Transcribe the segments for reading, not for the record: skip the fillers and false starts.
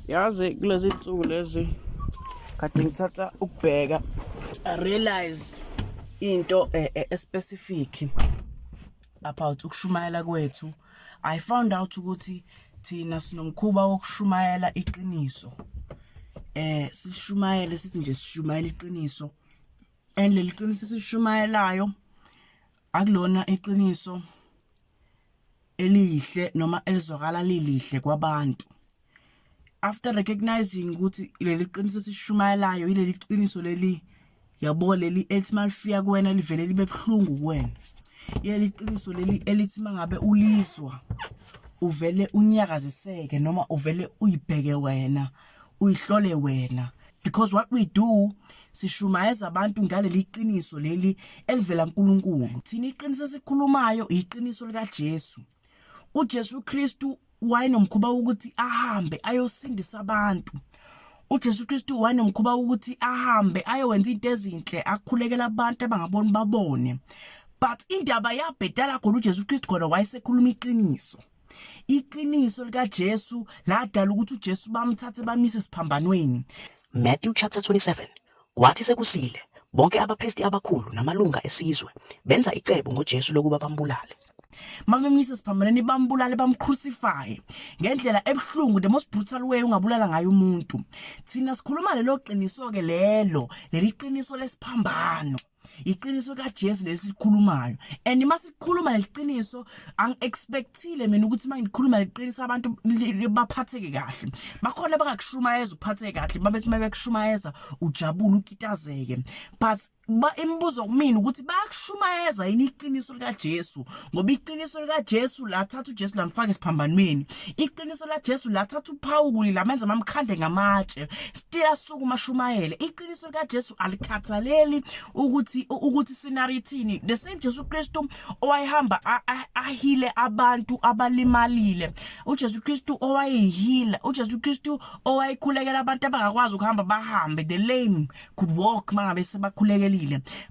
Yazi kulezi nsuku lezi kade ngithatha ukubheka, I realized into especific about ukushumayela kwethu. I found out ukuthi thina sinomkhuba wokushumayela iqiniso. Sishumayele sithi nje sishumayela iqiniso, and leli qiniso esishumayelayo akulona iqiniso elihle noma elizwakala lilihle kwabantu. After recognizing ukuthi leli qiniso esishumayelayo yileli qiniso leli, yabo, leli elithi malifika kuwena livele libe buhlungu kuwena, yileli qiniso leli elithi mangabe ulizwa uvele unyakaziseke noma uvele uyibheke wena, uyihlole wena, because what we do, sishumayeza abantu ngaleli qiniso leli elivela kuNkulunkulu. Thina iqiniso esikhulumayo iqiniso likaJesu. UJesu Kristu wayenomkhuba wokuthi ahambe ayosindisa abantu. UJesu Kristu wayenomkhuba wokuthi ahambe ayowenza into ezinhle, akhulekela abantu abangaboni babone, but indaba yabhedala khona uJesu Kristu khona wayesekhuluma iqiniso. Iqiniso likaJesu ladala ukuthi uJesu bamthathe bamise esiphambanweni. Matthew chapter 27. Kwathi sekusile, bonke abapristi abakhulu namalunga esizwe benza icebo ngoJesu lokuba bambulale. Bamemisa esiphambanweni, bambulale, bamcrucify ngendlela ebuhlungu, the most brutal way ungabulala ngayo umuntu. Thina sikhuluma lelo qiniso ke lelo, leli qiniso lesiphambano, iqiniso kaJesu lesikhulumayo. And masikhuluma leliqiniso, angi-expectile mina ukuthi mangikhuluma leliqiniso abantu baphatheke kahle. Bakhona abangakushumayeza uphatheke kahle, babethi mabekushumayeza ujabule, ukitazeke, but ba imibuzo kumina ukuthi bayakushumayeza yini iqiniso likaJesu? Ngoba iqiniso likaJesu lathatha uJesu lamfaka esiphambanweni. Iqiniso laJesu lathatha uPawuli lamenza mamkhande ngamatshe, still asuka umashumayele. Iqiniso likaJesu alikhathaleli ukuthi scenario ithini. The same Jesu Kristu owayehamba ahile abantu abalimalile, uJesu Kristu owayehila, uJesu Kristu owayekhulekela abantu abangakwazi ukuhamba bahambe, the lame could walk mangabe sebakhulekelile,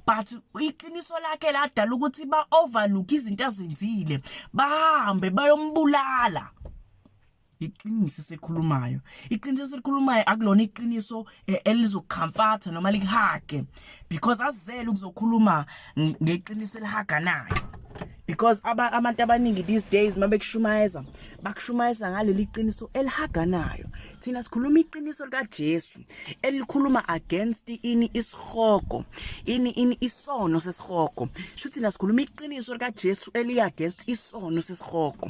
but iqiniso lakhe ladala ukuthi ba overlook izinto azenzile, bahambe bayombulala. Iqiniso esikhulumayo, iqiniso esikhulumayo akulona iqiniso elizocomforta noma likuhuge, because azizele ukuzokhuluma ngeqiniso elihuganayo, because abantu abaningi these days mabekushumayeza, bakushumayeza ngaleli qiniso elihuganayo. Thina sikhuluma iqiniso likaJesu elikhuluma against ini? Isihogo. Ini? Isono sesihogo. Shuthi thina sikhuluma iqiniso likaJesu eli against isono sesihogo.